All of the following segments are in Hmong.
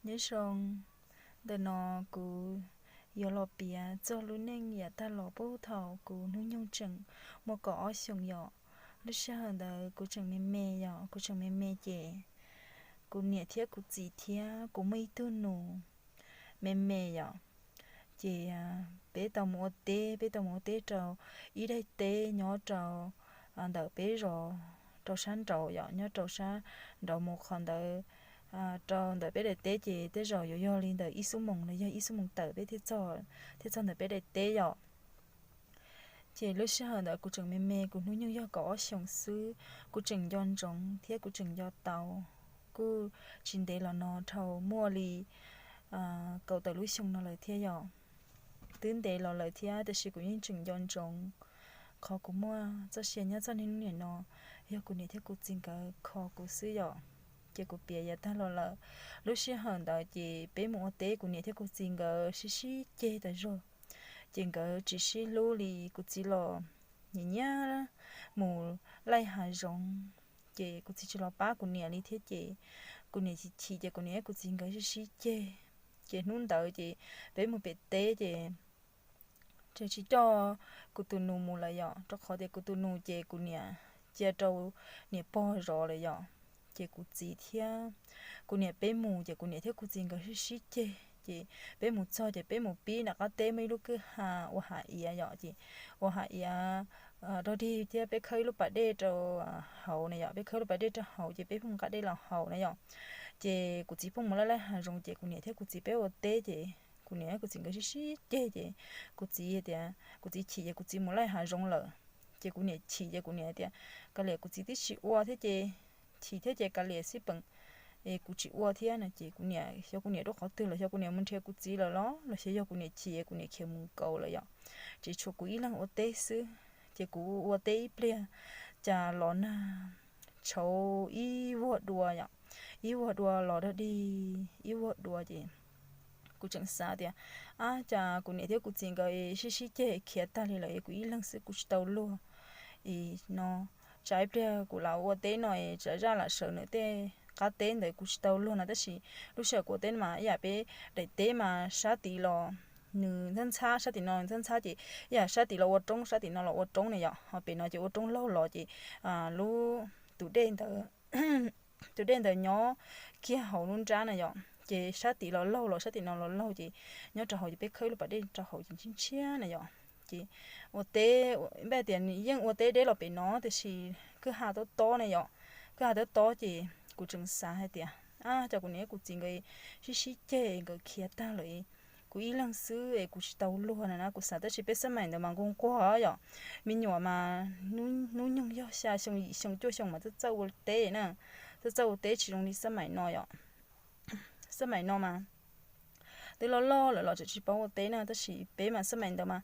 Nyob zoo, ntawm no kuv yuav los piav txog lub neej yav tag los puag thaum kuv hnub nyoog tseem muaj kaum ob xyoos yom. Lub sij hawm ntawd kuv tseem me me yom, kuv tseem me me ces kuv niam thiab kuv txiv thiab kuv muaj ib tug nus me me yom. Ces peb tau mus ua teb, peb tau mus ua teb rau ib daim teb nyob rau ntawm peb zos, rau sab nraud yom, nyob rau sab nraud mus qhov ntawd rau ntawm peb daim teb ces tej zaum yuav yog li ntawm ib xuab moos los yog ib xuab moos tawm peb thiaj txog, thiaj txog ntawm peb daim teb yom. Ces lub sij hawm ntawd kuv tseem me me, kuv hnub nyoog yog kaum ob xyoos xwb, kuv tseem nco ntsoov thiab kuv tseem nco tau. Kuj tsis ntev los no dhau muaj li kaum tawm lub xyoo no lawm thiab yom. Twb ntev los lawm thiab tiam sis kuv yeej tseem nco ntsoov qhov kuv muaj txoj sia nyob txog niaj hnub nim no, yog kuv niam thiab kuv txiv nkawd kho kuv xwb yom. Ces kuv piav yav tag los lawm. Lub sij hawm ntawd ces peb mus ua teb kuv niam thiab kuv txiv nkawd sib sib ceg tas zog. Ces nkawd tsis sib hlub li, kuv txiv los nyiam nyiam mus laij hav zoov, ces kuv txiv tsis los pab kuv niam li thiab ces kuv niam chim chim ces kuv niam thiab kuv txiv nkawd sib sib ceg. Ces hnub ntawd ces peb mus pem teb ces tsis coj kuv tus nus mus lawm yom, rau qhov tias kuv tus nus ces kuv niam cia rau niam pog zov lawm yom. Ces kuv txiv thiab kuv niam peb mus ces kuv niam thiab kuv txiv nkawd sib sib ceg. Ces peb mus txog ces peb mus pib nram qab teb muaj ib lub kwj ha ua hav iav yom, ces ua hav iav rog dig thiab peb khawb ib lub pas dej rau hauv na yom, peb khawb lub pas dej rau hauv ces peb pheej nqa dej los haus na yom. Ces kuv txiv pheej mus laij laij hav zoov ces kuv niam thiab kuv txiv peb ua teb ces kuv niam thiab kuv txiv nkawd sib sib ceg ces kuv txiv tias, kuv txiv chim ces kuv txiv mus laij hav zoov lawm. Ces kuv niam chim ces kuv niam tias, kav liam kuv txiv twb tsis ua thiab ces, chim thiab ces kav liam xij peem, es kuv tsis ua thiab no ces kuv niam, xyov kuv niam rau qhov twg lawm, xyov kuv niam mus nrhiav kuv txiv lawm los los xyov yog kuv niam chim kuv niam khiav mus nkaus lawm yom. Ces tshuav kuv ib leeg ua teb xwb, ces kuv ua teb ib pliag cas los nag tshauv ib vuag dua yom, ib vuag dua los dog dig ib vuag dua ces kuv tseem xav tias, ab, cas kuv niam thiab kuv txiv nkawd sib sib ceg khiav tag li lawm es kuv ib leeg xwb kuv tsis tau luag. Es no tsam ib pliag kuv lam ua teb no es tsam zaj lam sawv ntawm tej qab teb ntawd kuv tsis tau luag no, tab sis lub sij hawm kuv ua teb no mas ib yam peb daim teb mas sab tid los nws ntxhab ntxhab, sab tim no ntxhab ntxhab ces ib yam sab tid los ua roob, sab tim no los ua roob na yom, ho pem no ces ua roob laug los ces lub, tus dej ntawd tus dej ntawd nyob kiag hauv lub nrab na yom, ces sab tid los laug los sab tim no los laug ces nyob rau hauv ces peb khawb lub pas dej rau hauv ces ntshiab ntshiab na yom. Ces ua teb, npaj tias nws yeej ua teb deb los pem no tiam sis kwj ha tob tob na yom, kwj ha tob tob ces kuv tseem xav hais tias, ab, cas kuv niam kuv txiv nkawd sib sib ceg nkawd khiav tag lawm, kuv ib leeg xwb es kuv tsis tau luag na na, kuv xav tab sis peb xab maim ntawd mas nquag nquag yom, me nyuam mas hnub nyoog yog xya xyoo yim xyoo cuaj xyoo mas txawj txawj ua teb na, txawj txawj ua teb tsis zoo li xab maim no yom. Xab maim no mas twb loj loj lawm los tseem tsis paub ua teb na, tab sis peb mas xab maim ntawd mas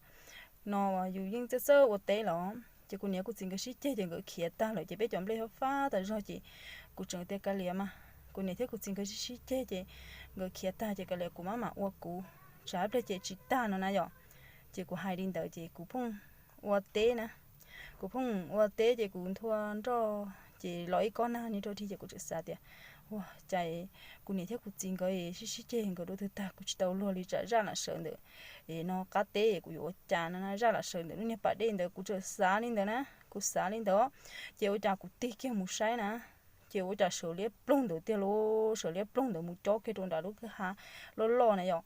no yus yeej txawj txawj ua teb los ces kuv niam kuv txiv nkawd sib ceg ces nkawd khiav tag lawm ces peb cov nplej fab fab tas zog ces kuv tseem tias kav liam mas kuv niam thiab kuv txiv nkawd sib sib ceg ces nkawd khiav tag ces kav liam kuv mam mam ua kuv, tsam ib pliag ces tsis tag no na yom. Ces kuv hais li ntawd ces kuv pheej ua teb na, kuv pheej ua teb ces kuv nthua nroj ces los ib kob nag ni rau dig ces kuv tseem xav tias, ua cas kuv niam thiab kuv txiv nkawd sib sib ceg nkawd dua twg tag kuv tsis tau luag li, tsam zaj lam sawv ntawm es no qab teb kuv yuav ua cas no na, zaj lam sawv ntawm lub niag pas dej ntawd, kuv tseem xav li ntawd na, kuv xav li ntawd. Ces ua cas kuv tig kiag mus saib na, ces ua cas sawv liab ploog ntawd tiag lauj, sawv liab ploog ntawd mus cob kiag rau nram lub kwj ha loj loj na yom.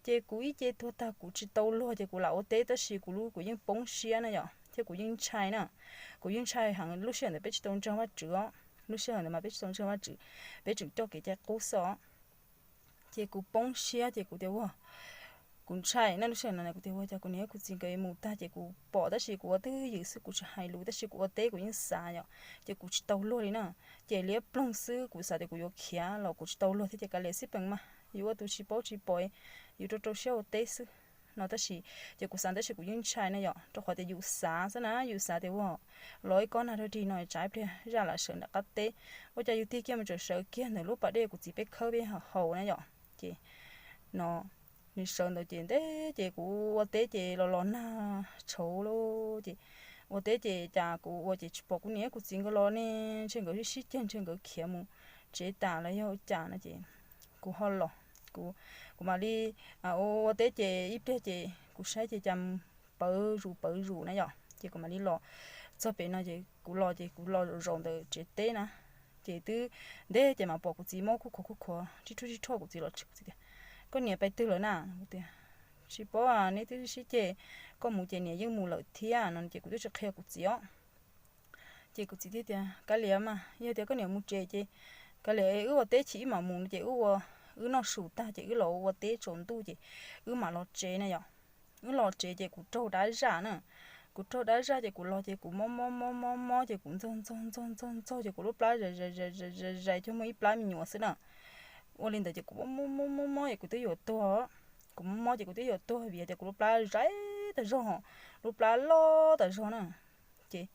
Ces kuv ib ce tuag tag kuv tsis tau luag ces kuv lam ua teb tab sis kuv lub kuv yeej poob siab na yom, thiab kuv yeej ntshai na. Kuv yeej ntshai heev, lub sij hawm ntawd peb tsis tau ntseeg Vajtswv os, lub sij hawm ntawd mas peb tsis tau ntseeg Vajtswv, peb tseem coj kev cai qub xwb os. Ces kuv poob siab ces kuv tias ua, kuv ntshai na, lub sij hawm no kuv tias ua cas kuv niam thiab kuv txiv nkawd mus tag ces kuv pom tab sis kuv ua twj ywm xwb kuv tsis hais lus tab sis kuv ua teb kuv yeej xav yom, ces kuv tsis tau luag li na. Ces liab ploog xwb kuv xav tias kuv yuav khiav los kuv tsis tau luag thiab ces kav liam xij peem mas yus ua tus tsis paub tsis pom, yus rau rau siab ua teb xwb no tab sis ces kuv xav tab sis kuv yeej ntshai na yom, rau qhov tias yus xav xwb na, yus xav tias ua los ib kob nag rog dig no tsam ib pliag zaj lam sawv nram qab teb, ua cas yus tig kiag mus tseem sawv kiag ntawm lub pas dej kuv txiv peb khawb peb haus na yom. Ces no nws sawv ntawd ces ntev ces kuv ua teb ces los los nag tshauv lauj ces ua teb ces cas kuv ua ces tsis pom kuv niam kuv txiv nkawd los ne, ntshe nkawd sib sib ceg ntshe nkawd khiav mus tsev tas los yog ua cas no ces kuv ho los, kuv, kuv mam li ua ua teb ces ib pliag ces kuv saib ces cas pawv zus pawv zus na yom, ces kuv mam li los txog pem no ces kuv los ces kuv los zaum zaum ntawm tsev teb na, ces twb ntev ces mam pom kuv txiv mob khuj khuav khuj khuav rib rhuaj rib rhuaj, kuv txiv los tshwm kuv txiv tias, koj niam pais twg lawm na? Kuv tias, tsis paub, neb twb sib ceg, koj mus ces niam yeej mus lawm thiab no ces kuv twb tsis qhia kuv txiv os. Ces kuv txiv thiaj tias, kav liam mas, yog tias koj niam mus tsev ces kav liam, wb ua teb chim wb mam mus no ces wb ua, wb noj su tag ces wb los ua teb tsaus ntuj ces wb mam los tsev na yom. Wb los tsev ces kuv raug dab zaj na, kuv raug dab zaj ces kuv los ces kuv mob mob mob mob mob ces kuv ntxog ntxog ntxog ntxog ntxog ces kuv lub plab zais zais zais zais zais cog muaj ib plab me nyuam xwb na. Ua li ntawd ces kuv mob mob mob mob mob ces kuv twb yuav tuag, kuv mob mob ces kuv twb yuav tuag vim tias kuv lub plab zais tas zog, lub plab loj tas zog na. Ces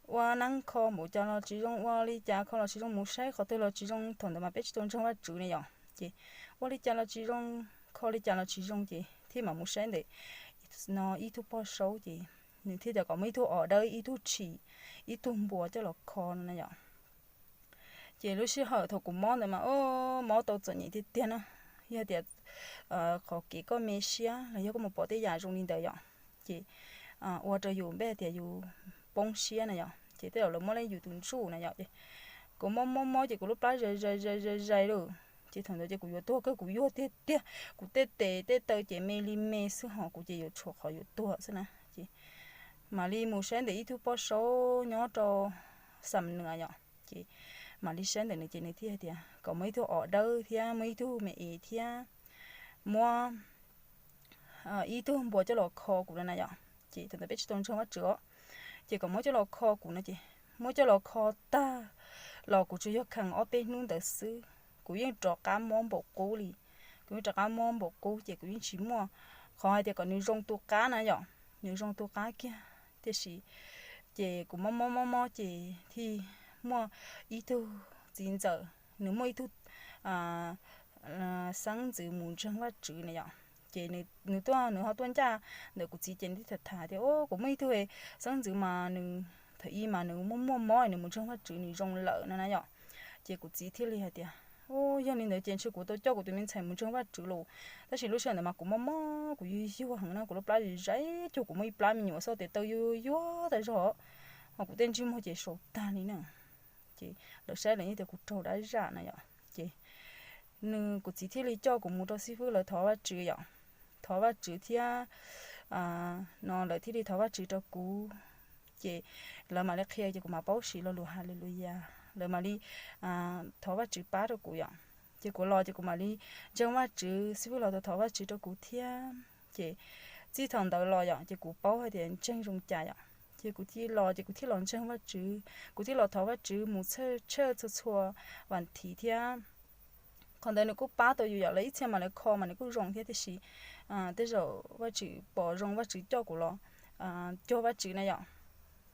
ua neeb kho npaum cas los tsis zoo, ua li cas kho los tsis zoo, mus saib qhov twg los tsis zoo, thaum ntawd mas peb tsis tau ntseeg Vajtswv ne yom. Ces ua li cas los tsis zoo, kho li cas los tsis zoo ces thiaj mam mus saib ntawm no ib tug poj saub ces nws thiaj tias kom muaj ib tug os dawb, ib tug tshis, ib tug npua coj los kho no na yom. Ces lub sij hawm thaum kuv mob ntawd mas mob tau txom nyem tiag tiag na. Yog tias qhov kev koj me siab los yog koj mus pom tej yam zoo li ntawd yom, ces ua rau yus npej tias yus poob siab na yom, ces tej zaum lawv muab lawv yus tus ntsuj na yom. Ces kuv mob mob mob ces kuv lub plab zais zais zais zais zais lawm, ces thaum ntawd ces kuv yuav tuag kawg, kuv yuag tiag tiag, kuv tej tes tej taw ces me li me xwb, ho kuv ces yuav tshuav qhov yuav tuag xwb na. Ces mam li mus saib ntawm ib tug poj saub nyob rau Xam Nwas yom, ces mam li saib ntawm nws ces nws thiaj hais tias kom muaj ib tug os dawb thiab muaj ib tug me es thiab muab ib tug npua coj los kho kuv no na yom. Ces thaum ntawd peb tsis tau ntseeg Vajtswv os, ces kom muab coj los kho kuv no ces muab coj los kho tag los kuv tsuas yog khees ob peb hnub ntawd xwb, kuv yeej rov qab mob npaum qub li. Kuv yeej rov qab mob npaum qub ces kuv yeej tsis muaj qhov hais tias kom nws zoo tu qab na yom, nws zoo tu qab kiag. Tiam sis ces kuv mob mob mob mob ces thiaj muaj ib tug txiv ntxawm, nws muaj ib tug xeeb ntxwv mus ntseeg Vajtswv na yom. Ces nws tuaj, nws ho tuaj ncaj ntawm kuv txiv ces nws thiaj tham tham tias, o, kuv muaj ib tug xeeb ntxwv mas nws thaum ub mas nws muaj muaj mob nws mus ntseeg Vajtswv nws zoo lawm no na yom. Ces kuv txiv thiaj li hais tias, o, yog li ntawd ces ntshe kuv tau coj kuv tus me ntxhais mus ntseeg Vajtswv lawm. Tab sis lub sij hawm ntawd mas kuv mob mob kuv yuag yuag heev na, kuv lub plab zais zais cog kuv muaj ib plab me nyuam xwb, tes taw yuag yuag tas zog, ho kuv tej ntsej muag ces saum tag li na. Ces lawv saib lawv yeej tias kuv raug dab zaj na yom. Ces nws, kuv txiv thiaj li coj kuv mus rau xib fwb lawv thov Vajtswv yom, thov Vajtswv thiab no lawv thiaj li thov Vajtswv rau kuv. Ces lawv mam li qhia ces kuv mam paub siv lo lus Haleluyas, lawv mam li thov Vajtswv pab rau kuv yom. Ces kuv los ces kuv mam li ntseeg Vajtswv, xib fwb los thov Vajtswv rau kuv thiab. Ces txij thaum ntawd los yom ces kuv paub hais tias ntseeg zoo cas yom. Ces kuv thiaj los ces kuv thiaj los ntseeg Vajtswv, kuv thiaj los thov Vajtswv mus tshaj tshaj txhua txhua vas thiv thiab. Qhov ntawd nws kuj pab tau yus yom, lawv ib txhia mas lawv kho mas nws kuj zoo thiab, tiam sis tej zaum Vajtswv pom zoo Vajtswv coj kuv los cuag Vajtswv na yom.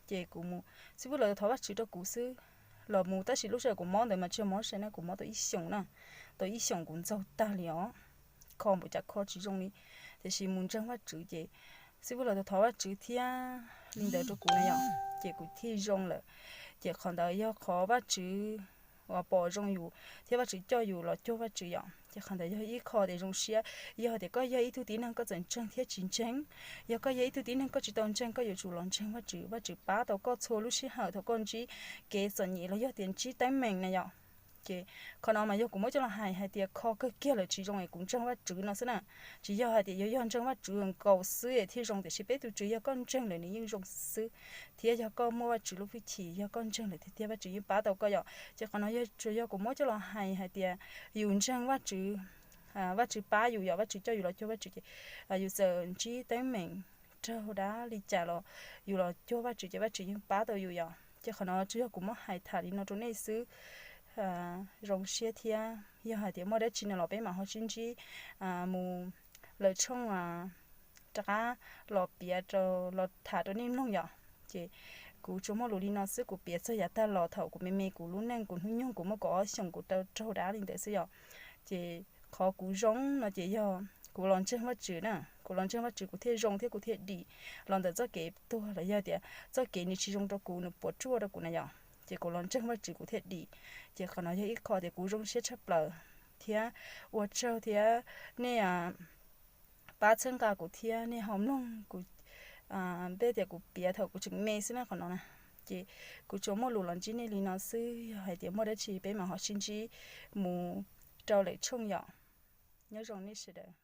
Ces kuv mus, xib fwb lawv thov Vajtswv rau kuv xwb, los mus, tab sis lub sij hawm kuv mob ntawd mas tsis yog mob sai na, kuv mob tau ib xyoos na, tau ib xyoos kuv ntxaug tag li os, kho npaum cas kho tsis zoo li. Tiam sis mus ntseeg Vajtswv ces xib fwb lawv thov Vajtswv thiab li ntawd rau kuv na yom, ces kuv thiaj zoo lawm. Ces qhov ntawd yog qhov Vajtswv uas pom zoo yus thiab Vajtswv coj yus los cuag Vajtswv yom. Ces qhov ntawd yog ib qho tias zoo siab. Yog tias koj yog ib tug tib neeg koj txawm ntseeg thiab tsis ntseeg, yog koj yog ib tug tib neeg koj tsis tau ntseeg, koj yuav tsum los ntseeg Vajtswv, Vajtswv pab tau koj txhua lub sij hawm thaum koj ntsib kev txom nyem los yog tias ntsib teeb meem na yom. Ces qhov no mas yog kuv muab coj los hais hais tias kho kawg kiag lawm tsis zoo es kuv ntseeg Vajtswv no xwb na. Tsis yog hais tias yog, yog ntseeg Vajtswv nkaus xwb es thiaj zoo, tiam sis peb tus Tswv yog koj ntseeg lawm nws yeej zoo xwb, thiab yog koj muaj Vajtswv lub hwj chim, yog koj ntseeg lawm tiag tiag Vajtswv yeej pab tau koj yom. Ces qhov no yog tsuas yog kuv muab coj los hais hais tias yus ntseeg Vajtswv, Vajtswv pab yus yom, Vajtswv coj yus los cuag Vajtswv ces yus txawm ntsib teeb meem raug dab li cas los yus los cuag Vajtswv ces Vajtswv yeej pab tau yus yom. Ces qhov no tsuas yog kuv muab hais tham li no rau nej xwb. Zoo siab thiab yog hais tias muaj dab tsi no los peb mam ho sib ntsib mus lawm tshooj rov qab los piav rau, los tham rau nej mloog yom. Ces kuv tsuas muaj lus li no xwb, kuv piav txog yav tag los thaum kuv me me kuv lub neej kuv hnub nyoog kuv muaj kaum ob xyoos kuv tau raug dab li ntawd xwb yom. Ces qhov kuv zoo no ces yog kuv los ntseeg Vajtswv na, kuv los ntseeg Vajtswv kuv thiaj zoo thiab kuv thiaj dim los ntawm txoj kev tuag los yog tias txoj kev nws tsis zoo rau kuv, nws puas tsuaj rau kuv na yom. Ces kuv los ntseeg Vajtswv kuv thiaj dim. Ces qhov no yog ib qho tias kuv zoo siab tshaj plaws. thiab ua tsaug thiab nej pab txhawb nqa kuv thiab nej ho mloog kuv, peb tias kuv piav thaum kuv tseem me xwb na qhov no na. Ces kuv tsuas muaj lus los ntsib nej li no xwb, yog hais tias muaj dab tsi peb mam ho sib ntsib mus rau lwm tshooj yom. Nyob zoo nej sawv daws.